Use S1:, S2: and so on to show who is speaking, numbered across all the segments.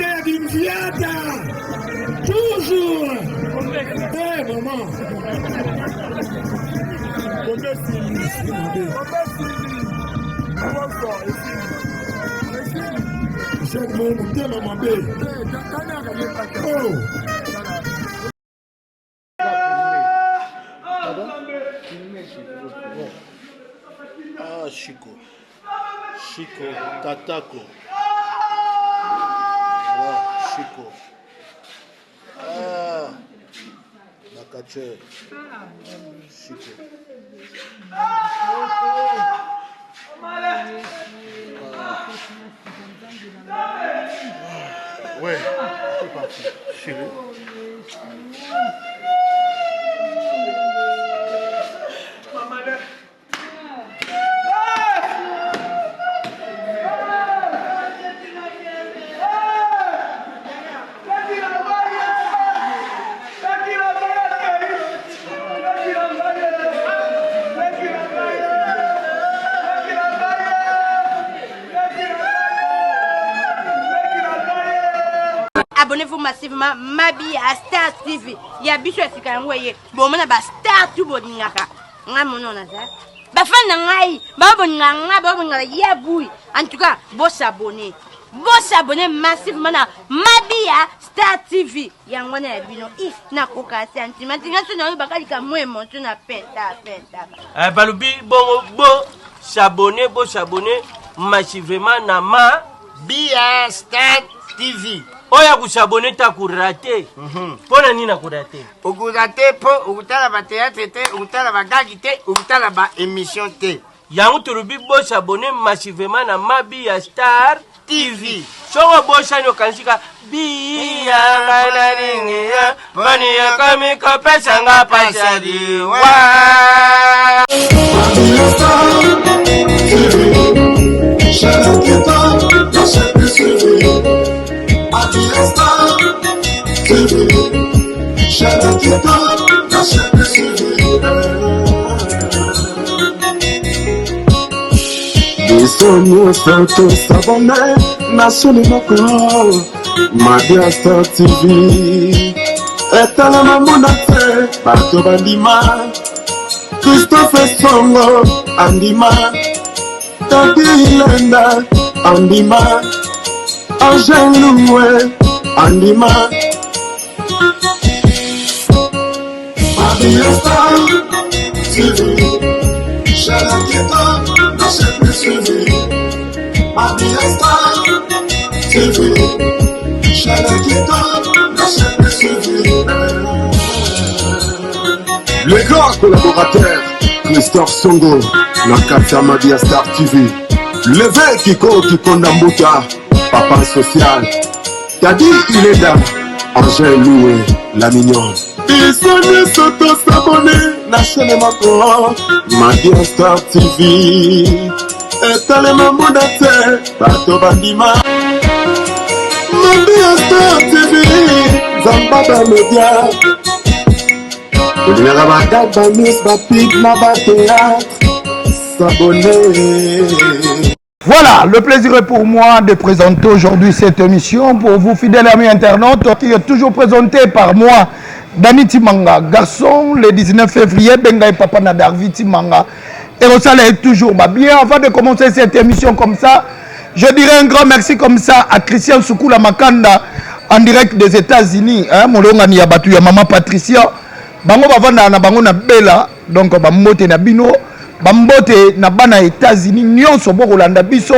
S1: Pede ya Kimfiata. Toujours. Eh maman. Jacques Mo motema mabe. Oh.
S2: Ah, Chico. Chico, Tatako. Voilà, Chico. Ah, la catcheur. Chico. Ouais, c'est parti. Chico.
S3: Abonnez-vous massivement Mabi à Star TV. Ya biso ya sika yango ye. Bomona ba star tout bolingaka. Nga mono naza. Ba fan na ngai, ba bolinga nga, ba bolinga ya bui. En tout cas, bo s'abonner. Bo s'abonner massivement na Mabi à Star TV. Yango wana ya bino. I nakoka sentiment. Nga so na yo bakalika mo emotion na penta penta.
S4: Eh, balobi bongo bo s'abonner, bo s'abonner massivement na ma
S5: Bia Star TV.
S4: Oyo akosabone te akorate. Mpo na nini akorate?
S5: Okorate mpo okotala ba théâtre te, okotala ba gag te, okotala ba émission te.
S4: Yango tolobi bosabone massivement na Mabiya Star TV. Soki obosani okanisi ka biya ngai nalingi ya boni ekomi kopesa nga pasi ya liwa.
S6: Biso nyonso tosabone na chaîne moko Mabia Star TV etalama mona te bato bandima Christophe Songo andima Tati Ilenda andima Angel Loué andima
S1: Mabia Star TV Chaîne qui top, la chaîne plus suivie. Mabia Star TV Chaîne qui top, la chaîne plus suivie.
S6: Le grand collaborateur Christophe Songo na kati ya Mabia Star TV Leve Kiko Kikonda Mbuta Papa Social Tadi Ilenda Angèle Loué la mignonne Biso nyonso tosabone na chaîne moko Mabia Star TV etalema mona te bato bandima Mabia Star TV Zamba ba media olingaka bagag bamis bapik na batheatre s'abonner.
S7: Voilà, le plaisir est pour moi de présenter aujourd'hui cette émission pour vous, fidèles amis internautes, qui est toujours présentée par moi, Dani Timanga, garçon, le 19 février, Benga et Papa Nadarvi Timanga. Et ça est toujours bien. Avant de commencer cette émission comme ça, je dirais un grand merci comme ça à Christian Soukoula Makanda, en direct des États-Unis. Hein, molongani ya batu ya Maman Patricia. Bango bavanda na bango na Bella, donc ba mbote na bino, ba mbote na bana États-Unis nyonso bokolanda biso,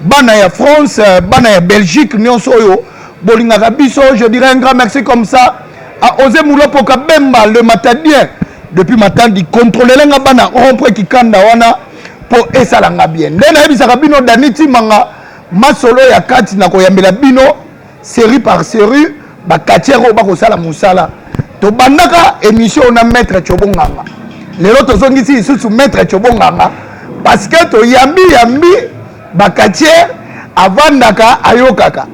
S7: bana ya France, bana ya Belgique nyonso oyo bolingaka biso. Je dirais un grand merci comme ça à Osé Mulopo Kabemba, le matadien depuis Matadi, contrôler nga bana rompre kikanda wana po esalanga bien. Nde nayebisaka bino Dani Timanga masolo ya kati na koyambela bino série par série ba quartier oyo bakosala mosala. Tobandaka émission na maître Tshobonganga, lelo tozongisi lisusu maître Tshobonganga parce que toyambi yambi ba quartier avandaka ayokaka.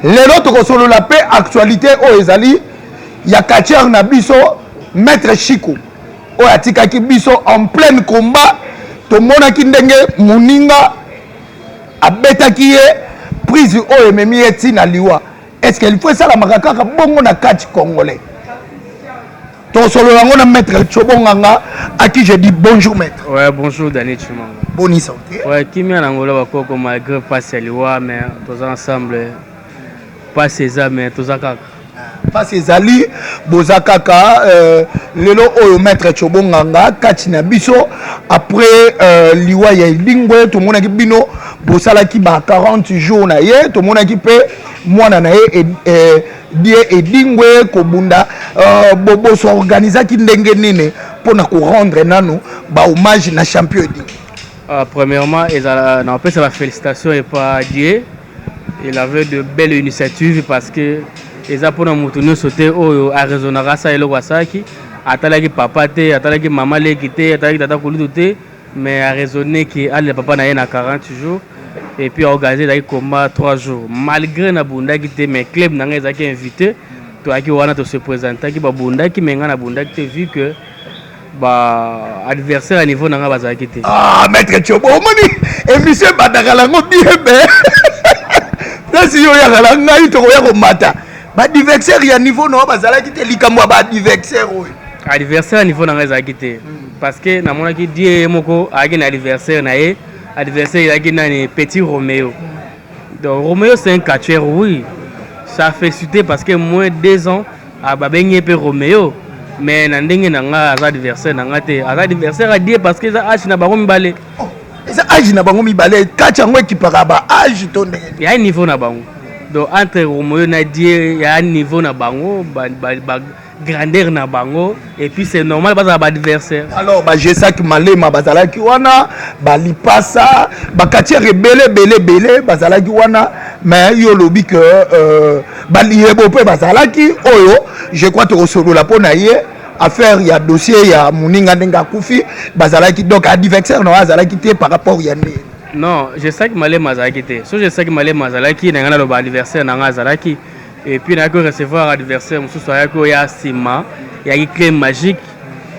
S7: Lelo tokosolola pe actualité oyo ezali ya quartier na biso maître Chico oyo atikaki biso en plein combat. Tomonaki ndenge moninga abetaki ye. Prise oyo ememi ye ti na liwa. Est-ce qu'il faut esalamaka kaka bongo na catch congolais? Tosolola yango na maître Tshobo Nganga à qui je dis bonjour maître.
S8: Ouais, bonjour Dani Tshimanga.
S7: Boni santé?
S8: Ouais, kimia na ngolo bakoko malgré passe ya liwa mais toza ensemble. Passe eza mais toza kaka.
S7: Passe ezali boza kaka lelo oyo maître Tshobo Nganga kati na biso après liwa ya Edingwe tomonaki bino bosalaki ba 40 jours na ye, tomonaki pe mwana na ye Die Edingwe kobunda boboso organisaki ndenge nini pona ko rendre nanu ba hommage na champion Edingwe?
S8: Premièrement ezala na opesa ba félicitations epa Die, il avait de belles initiatives parce que eza pona mutu nyonso te oyo a raisonnaka asala eloko asalaki, atalaki papa te, atalaki mama leki te, atalaki tata kulutu te, mais a raisonner que alela papa na ye na 40 jours et puis organiser ezalaki combat 3 jours malgré nabundaki te, mais club na ngai ezalaki invité, toyaki wana to se présentaki, babundaki mais ngai nabundaki te vu que ba adversaire ya niveau na ngai bazalaki te.
S7: Ah, maître Tshobo, omoni émission ebandaka nango bien mais place yo oyaka na ngai tokoya komata ba adversaire ya niveau na yo bazalaki te, likambo ya ba adversaire oyo.
S8: Adversaire ya niveau na ngai ezalaki te parce que namonaki Die ye moko ayaki na adversaire na ye, adversaire ezalaki nani, Petit Roméo. Donc Roméo c'est un catcheur, oui, ça fait chuter parce que moins 2 ans babengi ye mpe Roméo, mais na ndenge na ngai aza adversaire na ngai te, aza adversaire ya Die parce que eza âge na bango mibale.
S7: Oh, eza âge na bango mibale, catch yango ekipaka ba âge to ndenge
S8: nini? Ya niveau na bango. Donc entre Roméo na Die ya niveau na bango, ba grandeur na bango, et puis c'est normal bazala ba adversaire.
S7: Alors ba Gesac Malema bazalaki wana, ba Lipasa, ba quartier ebele ebele ebele bazalaki wana, mais yo lobi que ba Liyebo pe bazalaki oyo je crois tokosolola mpo na ye affaire ya dossier ya moninga ndenge akufi bazalaki, donc adversaire na azalaki te par rapport ya ndenge.
S8: Non, Gesac Malema azalaki te. So Gesac Malema azalaki na ngai naloba adversaire na ngai azalaki. Et puis nayaki recevoir adversaire mosusu ayaki oyo ya nsima yaki clé magique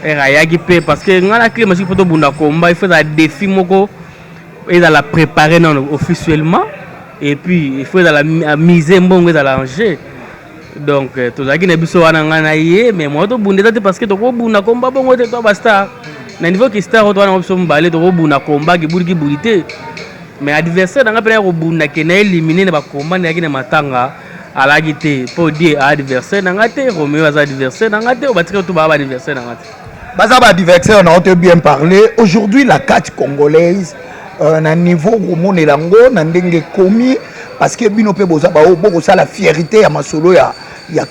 S8: ere ayaki mpe parce que ngai na clé magique mpo tobunda combat il faut ezala défi moko ezala préparé nano officiellement et puis il faut ezala mise mbongo ezala en jeu. Donc tozalaki na biso wana ngai na ye, mais moi tobunda eza te parce que tokobunda combat bongo te, to ba star na niveau ki star oyo towana biso mibale tokobunda combat kibuli kibuli te, mais adversaire nanga mpe kobunda ke na éliminer na ba combat nayaki na matanga alaki te po Die adversaire nanga te, Roméo aza adversaire nanga te, batika to ba adversaire nanga te.
S7: Baza ba adversaire na te bien parler. Aujourd'hui la catch congolaise na niveau komonela ngo na ndenge komi parce que bino pe boza ba boko sala fierté ya masolo ya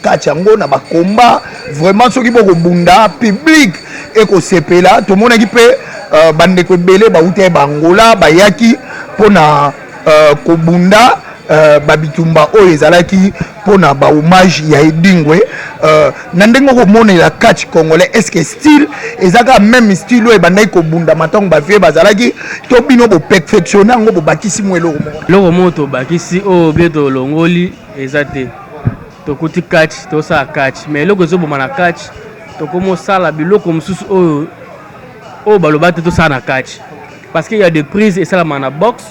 S7: catch yango na ba combat vraiment soki boko bunda public ekosepela. Tomonaki pe bandeko ebele bauta ba Angola bayaki pona kobunda ba bitumba oyo ezalaki pona ba hommage ya Edingwe. Na ndenge komonela catch congolais, est-ce que style ezaka même style oyo ebandaki kobunda matango ba vieux bazalaki to bino bo perfectionner yango bobakisi mwa eloko moko?
S8: Eloko moko tobakisi oyo bien tolongoli eza te, tokuti catch tosala catch, mais eloko ezoboma na catch tokomosala biloko mosusu oyo oyo baloba te tosala na catch parce que y a des prises esalama na boxe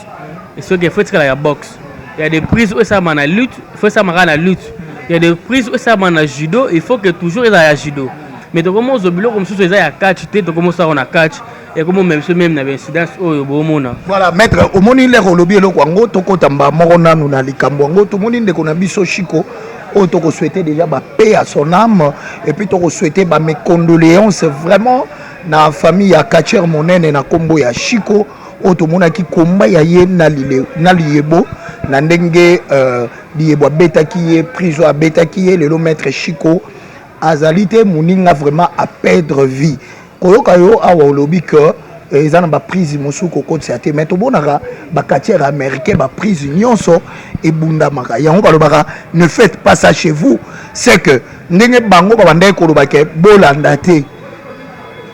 S8: et soki faut etikala ya boxe, y a des prises oyo esalama na lutte, faut esalama kaka na lutte, y a des prises oyo esalama na judo, il faut que toujours ezala ya judo, mais tokomozwa biloko mosusu eza ya catch te, tokomosala na catch ekomomema biso même na baincidence oyo bomona.
S7: Voilà maître, omoni lere olobi eloko yango, tokotamba moko nanu na likambo yango. Tomoni ndeko na biso Chico oyo tokosouhaite déjà ba paix à son âme et puis tokosouhaite ba mes condoléances vraiment na famille ya catcheur monene na kombo ya Chico oyo tomonaki komba ya ye na liyebo na ndenge liyebo abetaki ye, prison abetaki ye. Lelo maître Chico azali te moninga vraiment à perdre vie. Koyoka yo awa olobi que eza na ba prise mosusu kokotisa te, mais tobonaka ba catcheur américain ba prise nyonso ebundamaka yango balobaka ne faites pas ça chez vous, c'est que ndenge bango babandaki koloba ke bolanda te,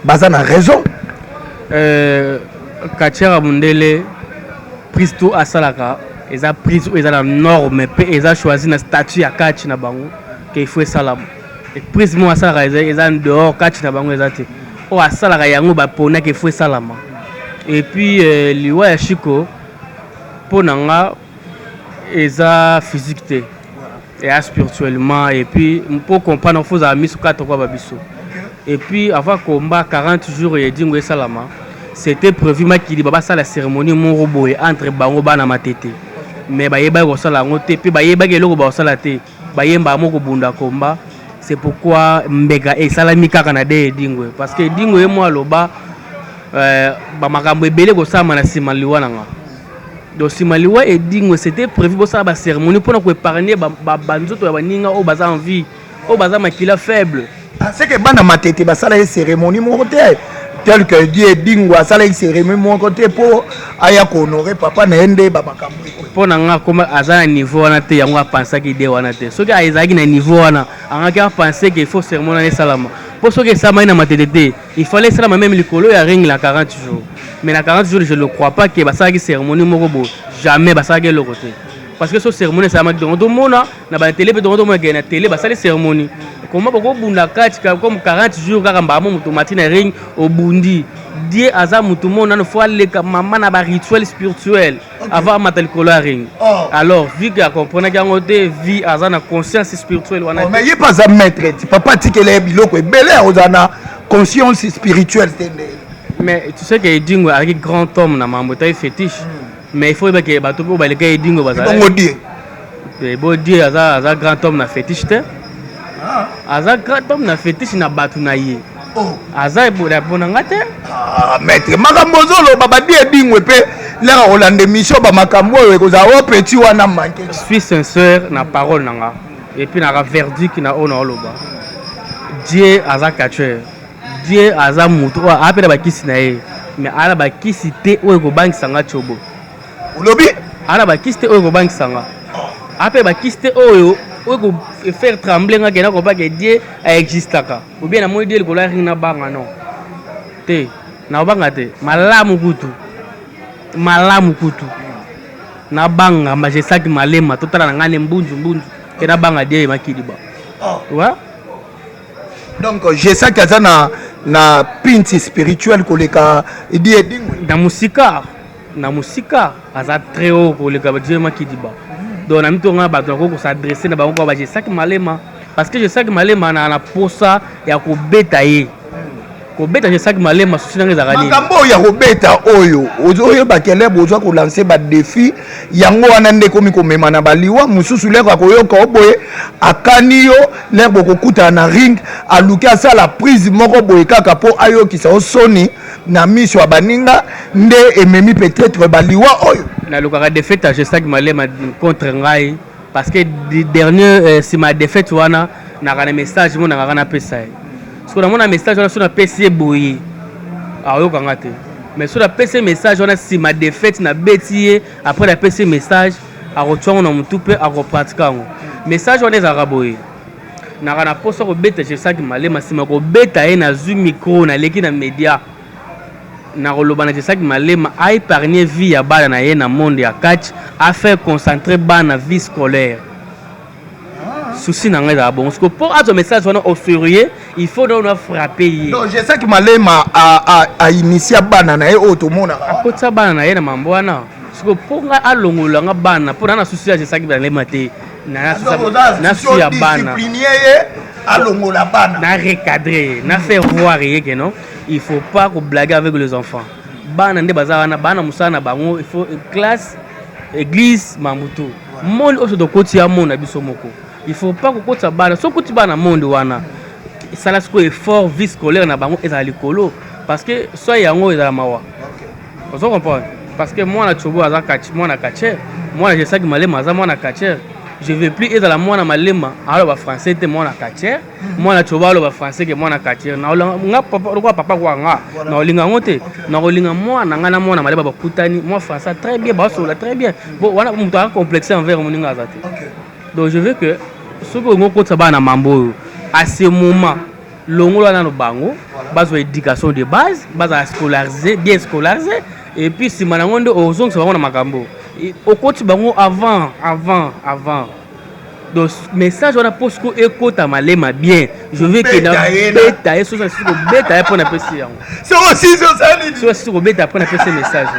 S7: baza na raison.
S8: Catcheur ya mondele prise to asalaka eza prise oyo eza na norme pe eza choisi na statut ya catch na bango ke il faut esalama. Prise moko asalaka eza en dehors catch na bango eza te, oyo asalaka yango baponaki il faut esalama. Et puis liwa ya Chico mpo na nga Eza physique te, eya spirituellement. Et puis mpo comprendre, faut ozala miso kaka tokwa babiso. Et puis avant combat 40 jours ya Edingwe esalama, c'était prévu Makili basala cérémonie moko boye entre bango bana Matete, mais bayebaki kosala yango te, mpe bayebaki eloko bakosala te. Bayembaka moko kobunda combat. C'est pourquoi mbeka esalami kaka na de Edingwe, parce que Edingwe ye mo aloba bamakambo ebele kosalama na nsima liwa na nga. Donc nsima liwa Edingwe, c'était prévu bosala bacérémonie mpona koépargner banzoto ya baninga oyo baza en vie, oyo baza makila faible.
S7: C'est que bana Matete basala ye cérémonie moko te, tel que di Edingwe asalaki cérémonie moko te mpo aya kohonorer papa na ye, nde bamakambo.
S8: Mpo na nga, koma aza na niveau wana te, yango apansaki idée wana te. Soki ezalaki na niveau wana, angaki apense ke il faut cérémonie wana esalama, mpo soki esalamaki na Matete te, il fallait esalama même likolo ya ring na 40 jours. Mais na 40 jours, je ne crois pas ke basalaki cérémonie moko boye. Jamais basalaki eloko te, parce que so cérémonie esalamaki, dongo tomona na batele, mpe dongo tomona ke na télé basali cérémonie. Comment bokobunda kati comme 40 jours kaka mbamo moto mati na ring obundi? Die aza motu mo nano fo aleka mama na barituel spirituel avant amata likolo ya ring. Alors vu ke akomprenaki yango te, vi aza na conscience spirituelle wana.
S7: Mais ye mpe aza maître ti papa atikela ye biloko ebele, akozala na conscience spirituelle te nde?
S8: Mais tu sais que Edingwe azalaki grand homme na mambo etali fétiche, mais il faut oyeba ke bato mpo baleka Edingwe bazala.
S7: Bongo die?
S8: Bo die aza grand homme na fétiche te. Aza grand homme na fétiche na bato na ye. Aza mpo na nga te.
S7: Maître, makambo ozoloba, badi Edingwe mpe lere kolanda émission, bamakambo oyo ekozala o petit wana manke.
S8: Suis sincère na parole na nga et puis naka verdict na oyo naoloba. Die aza catcheur, die aza motu oyo aza mpe na bakisi na ye, mais aza na bakisi te oyo ekobangisa nga tiobo.
S7: Olobi?
S8: Aza na bakisi te oyo ekobangisa nga, aza mpe bakisi te oyo oyo faire trembler nga kenda kobaka die aexistaka ou bien namoni die likolo ya ring na banga. Non te, nakobanga te. Malamu kutu, malamu kutu nabanga majesaki malema totala na ngai ne mbunzu mbunzu ke nabanga die Makidiba. Ouais.
S7: Donc Jesaki aza na pinti spirituel koleka edi Edingwe?
S8: Na mosika, na mosika. Aza très haut koleka badie Makidiba. Donc na mito nga bato nakoki kos'adresser na bango kaka bajesaki malema, parce que Jesaki Malema na posa ya kobeta ye, kobeta Jesaki Malema. Susi nanga ezalaka nini?
S7: Makambo oyo ya kobeta oyo ozoyeba kelebe, ozwa kolancer badéfis yango wana nde ekomi komema na baliwa mosusu. Lere akoyoka o boye, akani yo, lere bokokutana na ring, aluki asala prise moko boye kaka mpo ayokisa o soni na miso ya baninga, nde ememi peut-être baliwa oyo.
S8: Nalukaka défaite ya Jesaki Malema contre ngai, parce que dernier nsima ya défaite wana, naka na message mo nangaka napesa ye. Soki namona message wana, so napesi ye boye, aoyokanga te. Mais so napesi ye message wana nsima défaite, nabeti ye, après napesi ye message, akotia yango na motu mpe akopratiquer yango. Message wana ezalaka boye: naka na posa kobeta Jesaki Malema. Nsima kobeta ye, nazwi micro, naleki na média, nakoloba na Jesaki Malema aépargne vie ya bana na ye na monde ya catch, afaire concentrer bana vie scolaire. Souci na ngai ezala bongo. Siko mpo azwa message wana au sérieux, il faut donc na frappe ye.
S7: Donc Jesaki Malema ainitia bana na ye oyo tomonaka?
S8: Akotisa bana na ye na mambo wana. Siko mpo ngai alongola nga bana, mpo na souci ya Jesaki Malema te, na souci ya bana.
S7: Ye alongola bana.
S8: Na recadrer, na faire voir ye ke non, il faut pas koblaguer avec les enfants. Bana nde baza wana, bana mosala na bango, il faut classe, église, mamutu monde oyo tokoti ya monde na biso moko. Il faut pas kokotisa bana. Soki okoti bana monde wana, esala sikoyo effort, vie scolaire na bango ezala likolo, parce que so yango ezala mawa. Ozo comprendre? Parce que mwana Tsobo aza mwana catcheur, mwana Jesaki Malema aza mwana catcheur. Je veux plus ezala mwana Malema aloba français te mwana catcheur, mwana Tsobo aloba français ke mwana catcheur. Nga papa, lokola papa kwa nga, na olinga yango te. Na kolinga mwana nga na mwana Malema bakutani mwa français très bien, basola très bien. Bon, wana moto aza complexe envers moninga aza te. Donc je veux que soki olingi okotisa bana na mambo oyo, à ce moment longola nano bango, bazwa éducation de base, bazala scolarisé, bien scolarisé, et puis nsima nango nde ozongisa bango na makambo. Okoti bango avant, avant, avant. Donc message wana, mpo siko ekota Malema bien, je veux ke nabeta ye. Soki nasisi kobeta ye, mpo napesi yango.
S7: Soki osisi, osali?
S8: Soki asisi kobeta, mpo napesi message.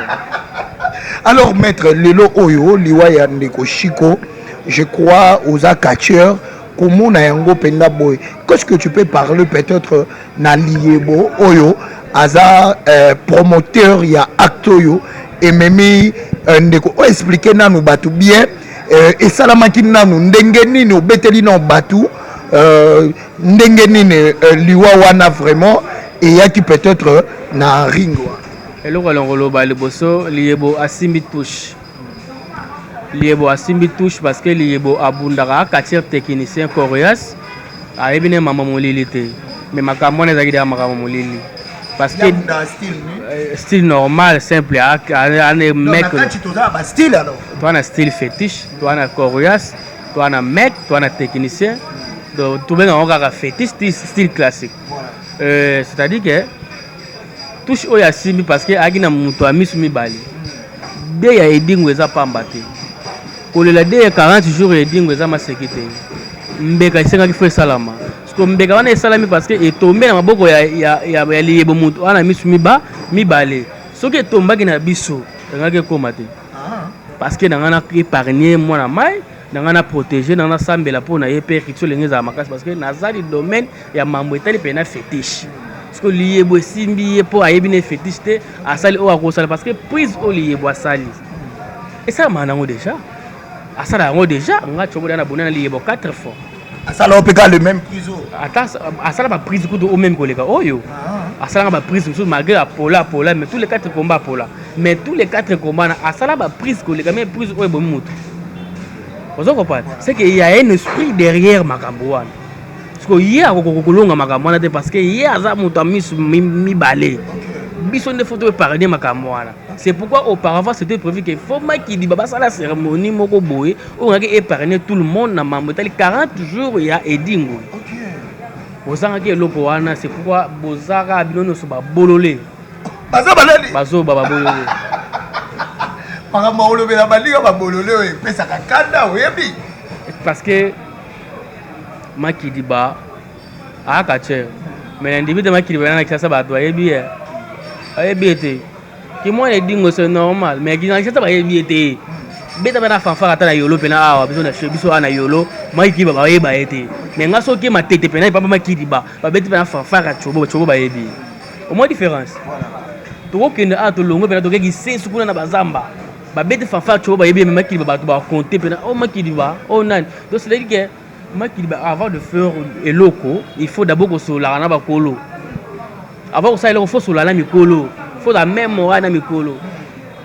S7: Alors maître, lelo oyo liwa ya ndeko Chico, je crois oza catcheur, komona yango mpenza boye, qu'est-ce que tu peux parler peut-être na liyebo oyo aza promoteur ya acte oyo ememi ndeko oyo? Explique nanu bato bien, esalamaki nanu ndenge nini, obeteli nano bato ndenge nini liwa wana vraiment eyaki peut-être na ring wana.
S8: Eloko alongo koloba liboso, liyebo asimbi touche, liyebo asimbi touche parce que liyebo abundaka catcheur technicien coriace, ayebi ne mama molili te, mais makambo wana ezalaki deya makambo molili parce que style normal simple ane mec.
S7: Style alors?
S8: Toa na style fétiche, toa na coriace, toa na mec, toa na technicien, donc tobenga yango kaka fétiche, style classique. C'est-à-dire que touche oyo asimbi parce que ayaki na moto ya miso mibale de ya edingo eza pamba te. Kolela de ya 40 jours ya edingo eza maseki te. Mbeka esengaki fo esalama parce que mbeka wana esalami parce que etombe na maboko ya liyebo, moto wana miso mibale. Soki etombaki na biso, engaki ekóma te parce que na ngai na épargne mwana mai na ngai, na protéger na ngai, nasambela mpo na ye mpe rituel ndenge ezala makasi parce que naza di domaine ya mambo etali mpe na fétiche. Parce que liyebo esimbi ye mpo ayebi ne fétiche te, asali oyo akosala parce que prise oyo liyebo asali esalamaka nango déjà, asala yango déjà. Nga tsobo na bona na liyebo 4 fois.
S7: Asala oyo mpe kaka le même prise oyo?
S8: Ata asala baprise kutu oyo même koleka oyo. Asalaka baprise mosusu malgré apola apola, mais tous les quatre combats apola, mais tous les quatre combats na asala baprise koleka même prise oyo ebomi motu. Ozo comprendre, c'est que y a un esprit derrière makambo wana, parce que ye akokoka kolonga makambo wana te parce que ye aza moto ya miso mibale. Biso nde faut toépargne makambo wana. C'est pourquoi auparavant c'était prévu que faut makidiba basala cérémonie moko boye oyo ngaki épargner tout le monde na mambo etali 40 jours ya edingo. Bozangaki eloko wana, c'est pourquoi bozaka bino nyonso babolole.
S7: Baza banani?
S8: Bazoba, babolole.
S7: Makambo akolobela balinga babolole oyo epesaka kanda, oyebi.
S8: Parce que makidiba ayaka cher, mais na ndimi te makidiba na Kinshasa bato bayebi ye, bayebi ye te. Kimwana edingo, c'est normal, mais na Kinshasa bayebi ye te. Beta mpe na fanfare ata na yolo mpena awa biso na biso awa na yolo, makidiba bayeba ye te. Mais nga soki matete mpena epapa makidiba babeti mpe na fanfare ya cobo cobo, bayebi ye. Au moins différence, tokokende awa, tolongwe mpena, tokeki sesu kuna na bazamba, babeti fanfare cobo, bayebi ye. Mais makidiba bato bakonte mpena o makidiba o nani. Donc c'est à dire que makidiba, avant de faire eloko, il faut d'abord kosololaka na bakolo. Avant kosala eloko, faut solola na mikolo, faut la même morale na mikolo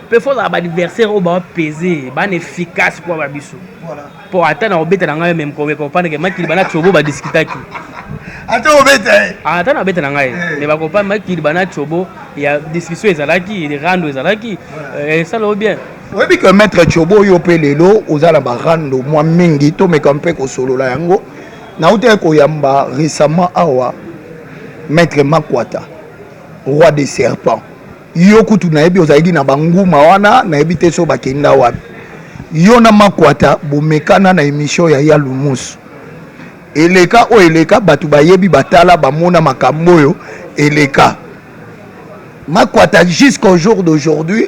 S8: mpe faut ozala baadversaire oyo bapese bana efficace kwa babiso mpo ata na kobeta na ngai même comprendre ke makili bana cobo badiskutaki.
S7: Ata obeta ye.
S8: Ata na kobeta na ngai, mais bakopa makili bana cobo ya discussion ezalaki, rando ezalaki, esala o bien.
S7: Oyebi ke maître Tiobo, oyo mpe lelo oza na barando mwa mingi, tomeka mpe kosolola yango. Nautaki koyamba récemment awa maître Makwata, roi des serpents. Yo kutu nayebi ozalaki na banguma wana, nayebi te so bakenda wapi. Yo na Makwata bomekana na émission ya ya Lumusu eleka, oyo eleka, bato bayebi, batala, bamona makambo oyo eleka. Makwata jusqu'au jour d'aujourd'hui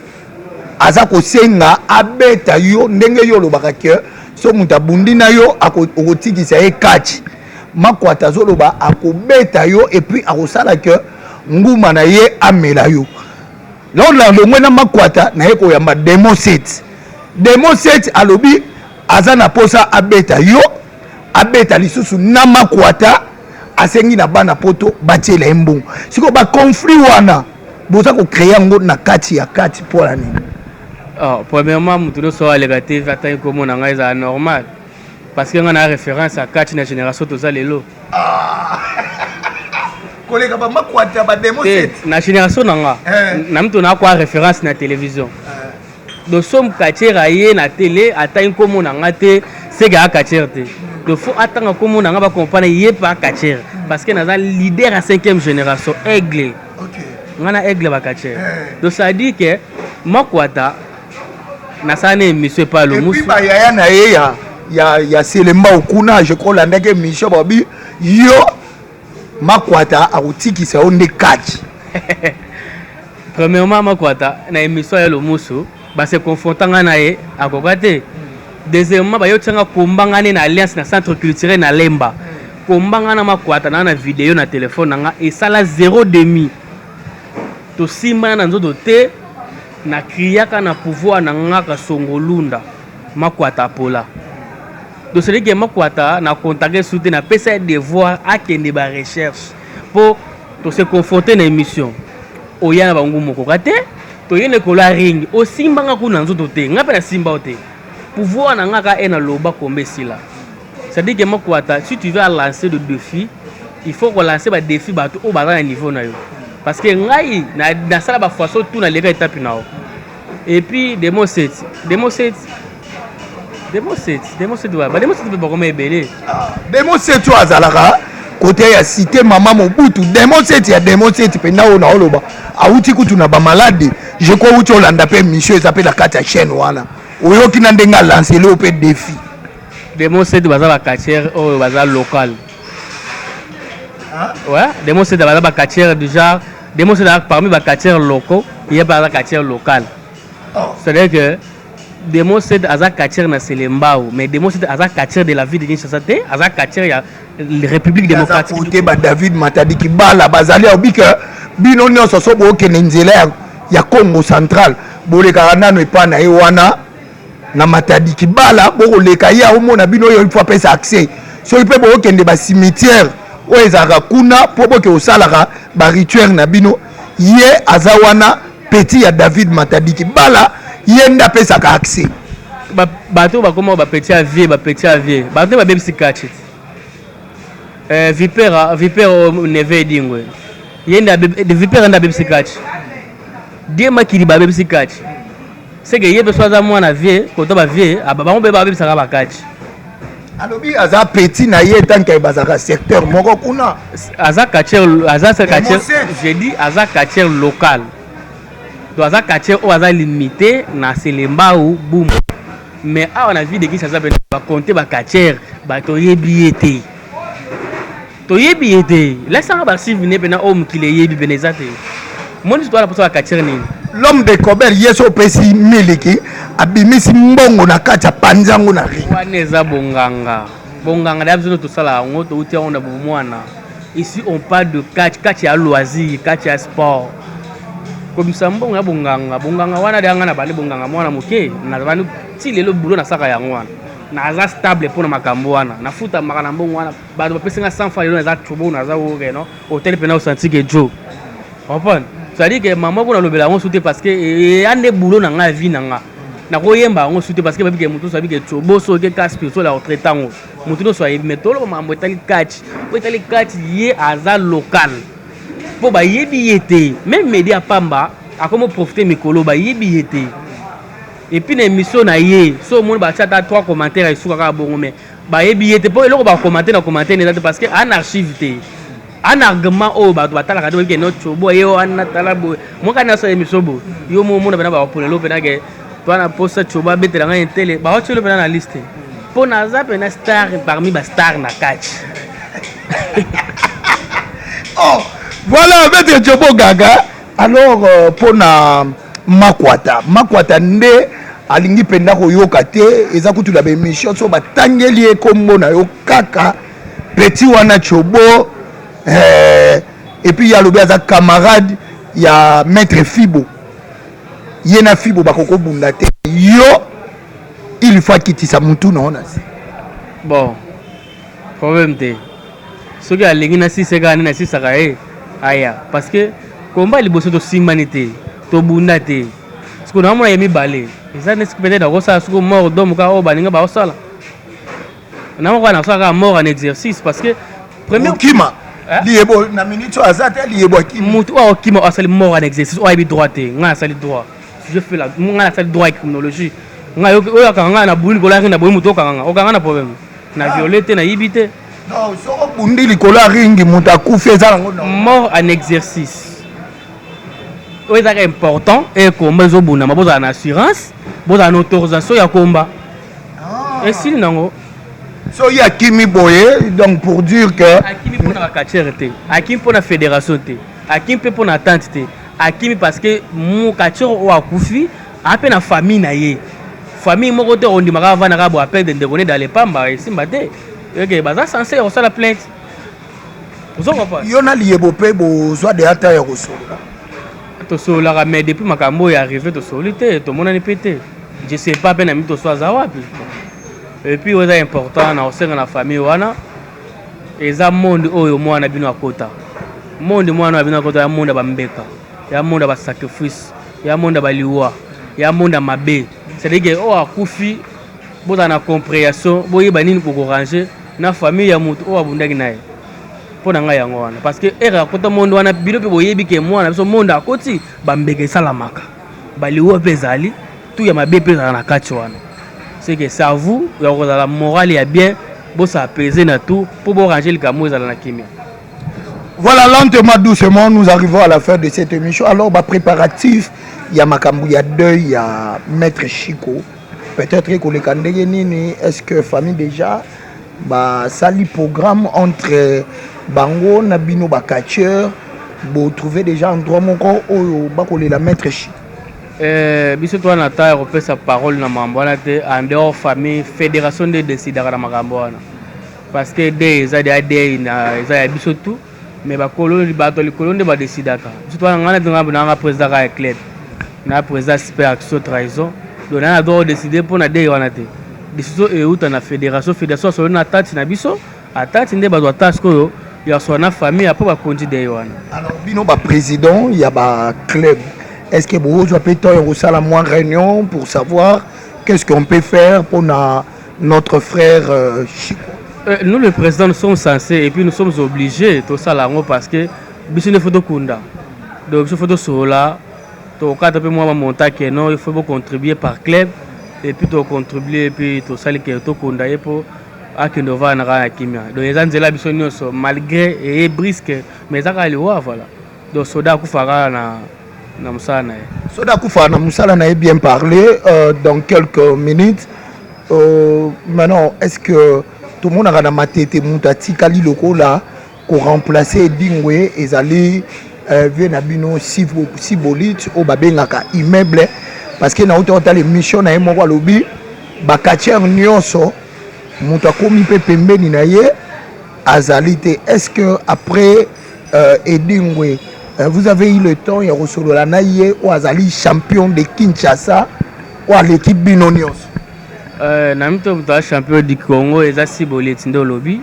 S7: aza kosenga abeta yo ndenge yo olobaka ke so moto abundi na yo okotikisa ye kati. Makwata azoloba akobeta yo et puis akosala ke nguma na ye amela yo. Lors longwe na Makwata, naye koyamba Demo 7. Demo 7 alobi aza na posa abeta yo, abeta lisusu na Makwata, asengi na bana poto batiela ye mbongo. Sikoyo baconflit wana boza kocréer yango na kati ya kati mpo na nini?
S8: Oh, premièrement, moto nyonso oyo aleka te atangi komona ngai, ezala normal parce que ngai na référence ya kati na génération toza lelo.
S7: Koleka bamakwata, bademo?
S8: Te, na génération na nga na mito nakwa référence na télévision. Donc so catcheur aye na télé, atangi nkombo na nga te, seke aya catcheur te. Donc faut atanga nkombo na nga, bacomprendre ye mpe acatcheur parce que naza leader ya cinquième génération aigle. Nga na aigle bacatcheur. Donc ça dit que Makwata nasala na émission epa
S7: Lomusu. Bayaya na ye ya Selemba okuna, je crois olandaki émission, babi yo Makwata akotikisa yo nde kati.
S8: Premièrement, Makwata na émission ya Lomusu. Ba se confronta nga na ye akoka te. Deuxièmement baye otia nga combat nga ne na alliance na centre culturel na Lemba. Combat nga na Makwata na na video na telephone na nga esala zero demi. Tosimbana na nzoto te na criaka na pouvoir na nga Kasongo Lunda Makwata apola. Donc c'est que Makwata na contacter su te na pesa ye devoir akende ba recherche po to se confronter na emission. Oya na bango mokoka te. Toye na ekolo ya ring osimba nga kuna nzoto te nga pe na simba yo te pouvoir na nga ka e na loba komba esila c'est à dire que makwata si tu veux lancer le défi il faut ko lancer ba défi bato oyo baza na niveau na yo parce que ngai nasala ba façon tout na leka etape na yo et puis demo 7 demo 7 demo 7 demo 7 ba demo 7 pe bakoma ebele.
S7: Demo 7 oyo azalaka kote ya cité mama Mobutu. Demo 7 ya demo 7 mpenza oyo naoloba awuti kutu na bamaladi je crois awuti olanda mpe émission eza mpe na kati ya chaîne wana oyoki na ndenge alancele oyo mpe défi.
S8: Demo 7 baza ba catcheur oyo baza local. Ouais, demo 7 baza ba catcheur du genre demo 7 parmi ba catcheurs locaux, il y a pas catcheur local. Oh. C'est-à-dire que Demo 7 aza catcheur na Selembao, mais Demo 7 aza catcheur de la ville de Kinshasa te, aza catcheur ya République démocratique.
S7: Côté ba David Matadi Kibala bazali obika bino nyonso so bokende nzela ya, ya Congo central bolekaka nano epa na ye wana na Matadi Kibala bokoleka ye aomona bino oyo il faut apesa accès soki mpe bokende ba cimetière oyo ezalaka kuna mpo boke kosalaka ba rituel na bino ye aza wana Petit ya David Matadi Kibala ye nde apesaka accès.
S8: Bato bakoma ba petit ya vieux, ba petit ya vieux. Bato nde babebisi catch. Eh, Vipera, Vipera oh, neve edingwe. Ye nde Vipera nde abebisi catch. Die makili babebisi catch. C'est que ye pe so aza mwana vieux, koto ba vieux, bango pe babebisaka ba catch.
S7: Alobi aza petit na ye tant que bazaka secteur moko kuna.
S8: Aza catcheur, aza catcheur, j'ai dit aza catcheur local. Donc aza catcheur oyo aza limité na Selembao Bumbu. Mais awa na ville de Kinshasa pe ba compter ba catcheur, ba toyebi ye te. Toyebi ye te. Lakisa nga ba archive ne pena oyo mokili eyebi pena eza te. Moni soki toza na posa ba catcheur nini?
S7: L'homme de Kober ye so opesi miliki abimisi mbongo na kati apanzi yango na ring.
S8: Wana eza bonganga. Bonganga deja biso tosala yango touti yango na bomwana. Ici on parle de catch, catch ya loisir, catch ya sport. Kobimisa mbongo ya bonganga, bonganga wana deja nga na bandi bonganga mwana moke, na bandi ti lelo boulot nasaka yango wana. Naza stable pona makambo wana. Nafutamaka na mbongo wana. Bato bapesi nga 100 francs lelo naza turbo naza oke no hotel pena osanti ke jo comprendre c'est-à-dire que maman kuna lobela yango sute parce que eya nde boulot na nga vie na nga nakoyemba yango sute parce que babi ke moto asabi ke turbo soki ke cas spirituel ya retraite yango moto nyonso ayebi mais toloba makambo etali catch oyo etali catch ye aza local mpo bayebi ye te meme media pamba akomi profite mikolo bayebi ye te epuis na émission na ye so omoni batia ata 3 commentaire esuka kaka bongo mais Bayebi ye te po eloko ba commenter na commenter eza te parce que ana archive te. Ana argument oyo bato batalaka te ke no chobo ye wana tala boye. Moi kana sa émission boye. Yo mo mona bana ba ponelo pena ke toi na posa chobo abetela ngai tele ba otshelo pena na liste. Po naza pena star parmi ba star na catch.
S7: Oh, voilà maître Chobo Gaga. Alors euh, pona Makwata, Makwata nde alingi mpenza koyoka te, eza kutu na baemission so batangeli ye kombo na yo kaka petit wana Chobo eh, et puis ye alobi aza camarade ya maître Fibo, ye na Fibo bakokobunda te, yo il faut akitisa mutu na yo na se.
S8: Bon, problème te. Soki alingi na sise kaka nde nasisaka ye aya parce que combat liboso tosimbani te tobunda te sikoyo naomona ye mibale eza nde peut-être akosala sikoyo mort d'homme kaka oyo baninga baosala namoka nakosala kaka mort en exercice parce que
S7: premier okima liyebo na minute oyo aza te liyebo akimi
S8: motu oyo akokima oyo asali mort en exercice oyo ayebi droit te ngai nasali droit je fais la ngai nasali droit ya criminologie ngai oyo akanga ngai na buli likolo ya na boyi motu okanga ngai okanga na problème na viole te nayibi te
S7: Non, soki obundi likolo ya ringi moto akufi eza nango
S8: mort en exercice oyo ezalaka important e komba ezobundama bozala na assurance bozala na autorisation ya komba ah. esili nango
S7: soki akimi boye donc pour dire que
S8: akimi mpona bacatcheur te akimi mpona fédération te akimi mpe mpona attente te akimi parce que mokatcheur oyo akufi. Aza mpe na famille na ye. Famille moko te okondima kaka avanda kaka boye a perdre ndeko ne dans le pamba, esimba te. Eke baza censé ya kosala plainte. Ozo comprendre?
S7: Yo na Liyebo mpe bozwa deja temps ya kosolola?
S8: Tosololaka mais depuis makambo oyo arrive tosololi te, tomonani mpe te. Je sais pas mpe na mitoso aza wapi. Et puis oyo eza important na kosenga na famille wana eza monde oyo mwana bino akota. Monde mwana bino akota ya monde ya bambeka, ya monde ya ba sacrifice, ya monde ya baliwa, ya monde ya mabe. C'est-à-dire que oyo akufi bozala na comprehension, boyeba nini bokorange na famille ya moto oyo abundaki na ye. Mpo na ngai yango wana parce que ere akota monde wana bino mpe boyebi ke mwana biso monde akoti bambeka esalamaka, baliwa mpe ezali tout ya mabe mpe ezala na kati wana. C'est que c'est à vous ya kozala morale ya bien, bosapese na tout mpo borange likambo ezala na kimia.
S7: Voilà, lentement, doucement, nous arrivons à la fin de cette émission. Alors, bah, préparatif, il y a makambo, il y a deuil, il y a Maître Chico. Peut-être que les ndenge nini, est-ce que famille déjà, bah, sali programme entre bango na bino ba catcheur, bo trouver déjà endroit moko oyo bakolela Maître Chico.
S8: Biso toza na temps ya kopesa parole na makambo wana te. En dehors famille, fédération nde décidaka na makambo wana parce que deuil eza deya deuil na eza ya biso tout, mais bakolo bato ya likolo nde badesidaka. Biso towana ngai nanga nanga président kaka ya club na président super action trahison, donc nanga droit kodécider mpo na deuil wana te. Décision euta na fédération. Fédération asolo na tati na biso, atati nde bazwa tâche oyo ya sola na famille apo bakonzi deuil wana.
S7: Alors bino ba président ya ba club, est-ce que bozwa mpe temps ya kosala mwa réunion pour savoir qu'est-ce qu'on peut faire pour na notre frère Chico?
S8: Nous le président, nous sommes censés et puis nous sommes obligés tosala yango parce que biso nde faut tokunda. Donc biso faut tosolola, tokata mpe mwa bamonta ke non, il faut bocontribuer par club et puis tocontribue et puis tosali ke tokunda ye mpo akende ovanda na kaka na kimia. Donc eza nzela biso nyonso malgré eye brusque, mais eza kaka liwa, voilà. Donc soda akufa kaka na mosala na ye.
S7: Soda akufa na mosala na ye, bien parlé. Dans quelques minutes, maintenant, est-ce que tomonaka na Matete moto atikali lokola koremplace Edingwe ezali vie na bino Sibolit oyo babengaka immeuble? Parce que nauta otala émission na ye moko, alobi bacatcheur nyonso moto akomi mpe pembeni na ye azali te. Est-ce que après Edingwe, vous avez eu le temps ya kosolola na ye oyo azali champion de Kinshasa oyo aleki bino nyonso?
S8: Na mito moto aza champion du Congo eza Sibolit nde olobi,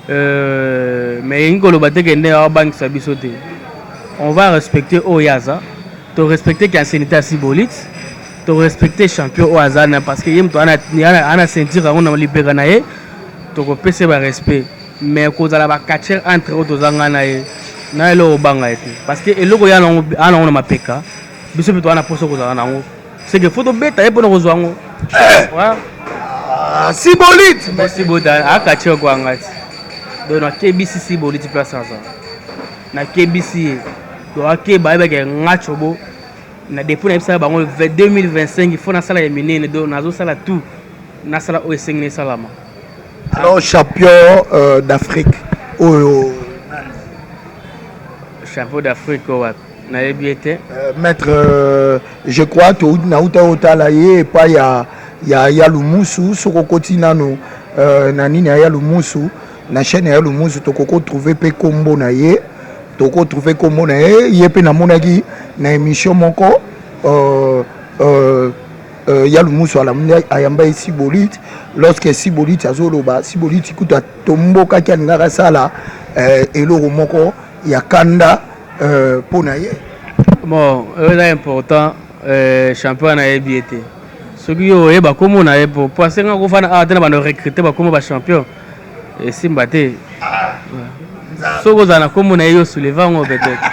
S8: mais elingi koloba te ke nde aobangisa biso te. On va respecter oyo aza, torespecte ke ancienneté ya Sibolit, torespecte champion oyo aza na parce que ye moto ana ceinture yango na libeka na ye, tokopesa ye barespect. Mais kozala bacatcheur entre oyo toza ngai na ye na eloko obanga ye te parce que eloko ye ana nango na mapeka, biso mpe toza na mposa kozala nango, c'est que faut tobeta ye mpona kozwa yango.
S7: Ah, Sibolit.
S8: Sibolit akatcheur kwanga ti. Donc nakebisi Sibolit place aza, nakebisi ye, donc akeba, ayebake nga Tshobo na depuis nayebisaka bango 2025 il faut nasala ya minene. Donc nazosala tout, nasala oyo esengi na esalama.
S7: Alors champion d'Afrique oyo?
S8: Champion d'Afrique oyo wapi? Nayebi ye te.
S7: Maître, je crois nauta otala ye epai ya Lumusu. Soki okoti nano na nini ya Lumusu, na chaîne ya Lumusu, tokoki kotrouve mpe kombo na ye, tokotrouve kombo na ye. Ye mpe namonaki na émission moko ya Lumusu ayamba ye Sibolit. Lorsque Sibolit azoloba, Sibolit kutu atombokaki, alingaka asala eloko moko ya kanda mpo na ye.
S8: Bon, oyo eza important, champion nayebi ye te. Soki yo oyeba kombo na ye, po asenga kofanda awa te na bando recrute bakoma bachampion, esimba te. Soki ozala na kombo na ye, yo souleve yango peut-être.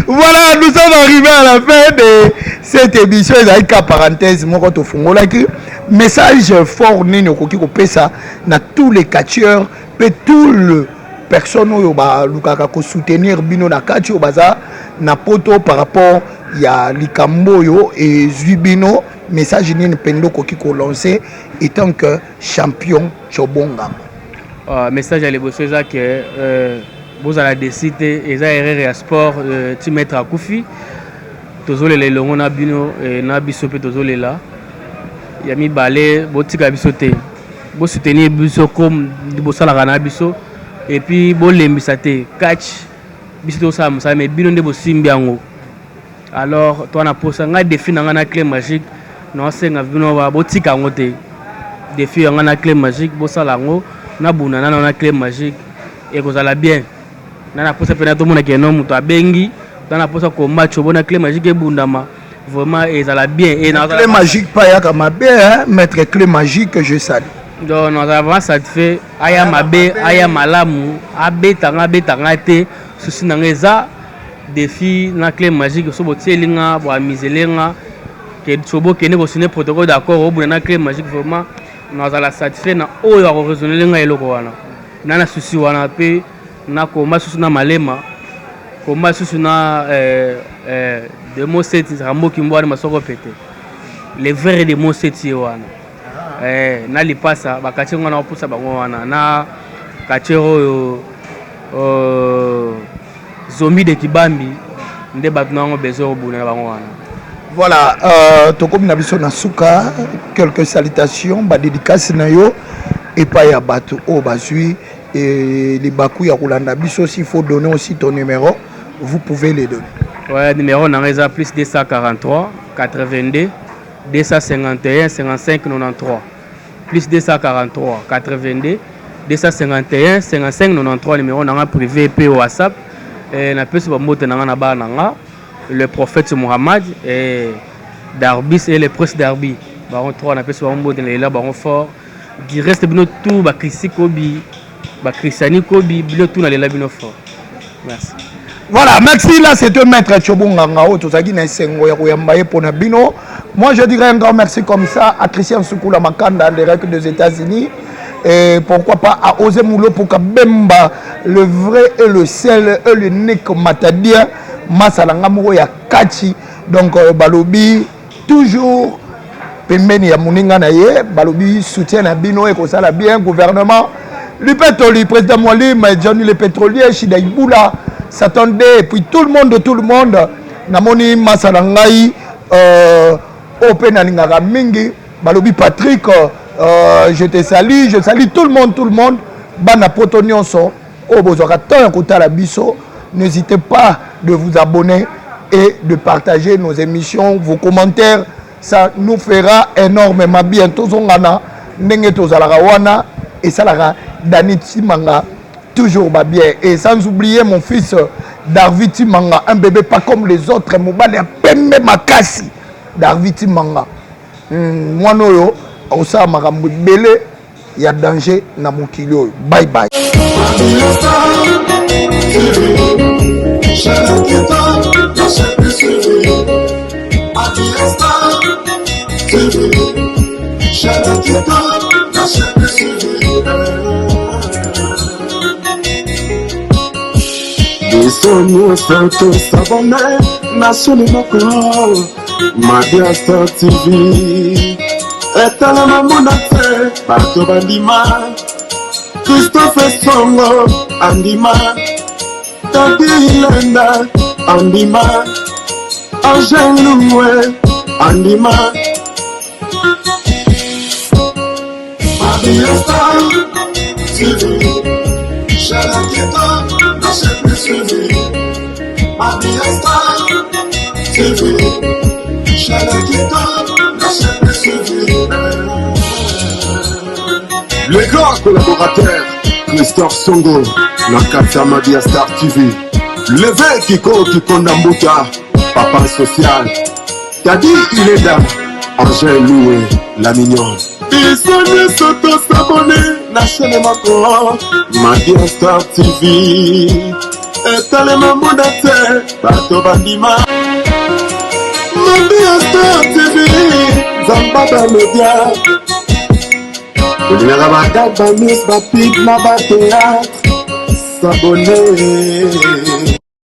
S7: Voilà, nous sommes arrivés à la fin de cette émission. Ezalaki ka parenthèse moko tofungolaki. Message fort nini okoki kopesa na tous les catcheurs mpe tout le personne oyo balukaka kosoutenir bino na kati oyo baza na poto par rapport ya likambo oyo ezwi bino? Message nini mpenza okoki kolancer étant que champion Tshobongama?
S8: Message ya liboso eza ke bozala déçus te, eza erreur ya sport. Ti maître akufi. Tozolela elongo na bino eh, na biso mpe tozolela. Ya mibale, botika biso te, bosoutenir biso comme bosalaka na biso, et puis bolembisa te catch. Biso tozosala mosala, mais bino nde bosimbi yango. Alors toa na posa ngai défi na ngai na clé magique, naosenga bino botika yango te. Défi ya ngai na clé magique, bosala yango nabunda nano na clé magique, ekozala bien. Na na posa mpena tomona keno moto abengi na na posa combat Tshobo na clé magique ebundama vraiment, ezala bien. Et
S7: clé magique pa yaka mabe, hein? Maître clé magique, je salue.
S8: Donc nazala vraiment satisfait. Aya mabe, aya malamu, abetanga abetanga te, susi na ngai eza défi na clé magique. So botieli nga, boamizele nga ke Tshobo kende kosine protocole d'accord, obunda na clé magique, vraiment nazala satisfait na oyo akoraisonnele ngai eloko wana. Na na susi wana mpe na komba susu na malema, komba susu na demo seti ramboki mbwani masoko pete le vrai demo seti ye wana na lipasa bakatie ngo na opusa bango wana na quartier oyo zombie de Kibambi nde bato na yango besoin kobunda na bango wana.
S7: Voilà, tokomi na biso na suka. Quelques salutations, badédicace na yo epai ya bato oyo bazwi libaku ya kolanda biso. S'il faut donner aussi ton numéro, vous pouvez les donner.
S8: Ouais, numéro na ngai eza plus 243 82 251 55 93, plus 243 82 251 55 93, numéro na nga privé mpe WhatsApp. Napesi bambote na nga na bana na nga, le prophète Muhammad et Darbis et le prince Darby, bango 3 napesi bango mbote, na lela bango fort. Du reste, bino tout, bakrisi kobi, bakristiani kobi, bino tout, nalela bino fort. Merci.
S7: Voilà, merci. Là, c'était Maître Tshobo Nganga oyo tozalaki na esengo ya koyamba ye mpona bino. Moi, je dirais un grand merci comme ça à Christian Soukoula Makanda en direct des États-Unis. Et pourquoi pas à Osé Moulopo Kabemba, le vrai et le seul et l'unique Matadien, Masalanga moko ya Kachi. Donc, balobi, toujours pembeni ya moninga na ye, balobi soutien na bino ekosala bien. Gouvernement Lipetoli, président Mwalim, Johnny le pétrolier, Shida Ibula, Satan D, et puis tout le monde, tout le monde. Namoni masala ngai oyo mpe nalingaka mingi, balobi Patrick, je te salue, je salue tout le monde, tout le monde. Bana poto nyonso oyo bozwaka temps ya kotala biso, n'hésitez pas de vous abonner et de partager nos émissions, vos commentaires, ça nous fera énormément bien. Tozongana ndenge tozalaka wana, esalaka Dani Timanga toujours ba bien. Et sans oublier mon fils Darvi Timanga, un bébé pas comme les autres, mobali ya pembe makasi, Darvi Timanga, mwana oyo akosala makambo ebele ya danger na mokili oyo. Bye bye.
S1: Chaîne qui donne, la chaîne plus suivie. Adiesta TV. Chaîne qui donne, la chaîne plus suivie.
S6: Biso nyonso tosabone na chaîne moko, Mabia Star TV. Etalama mona te, bato bandima Christophe Songo andima, Tadi Lenda andima, Angel Loué andima.
S1: Mabia Star TV. Chaîne qui donne, la chaîne plus suivie. Mabia Star TV. Chaîne qui donne, la chaîne plus suivie.
S6: Le grand collaborateur Christophe Songo na kati ya Mabia Star TV, Leve Kiko Kikonda Mbuta, papa social, Tadi Ilenda, Angèle Loué la mignonne. Biso nyonso tosabone na chaîne moko, Mabia Star TV. Etalema mona te, bato bandima Mabia Star TV. Nzamba bamedia olingaka bagag, bamis, bapib na bateatre, s'abonner.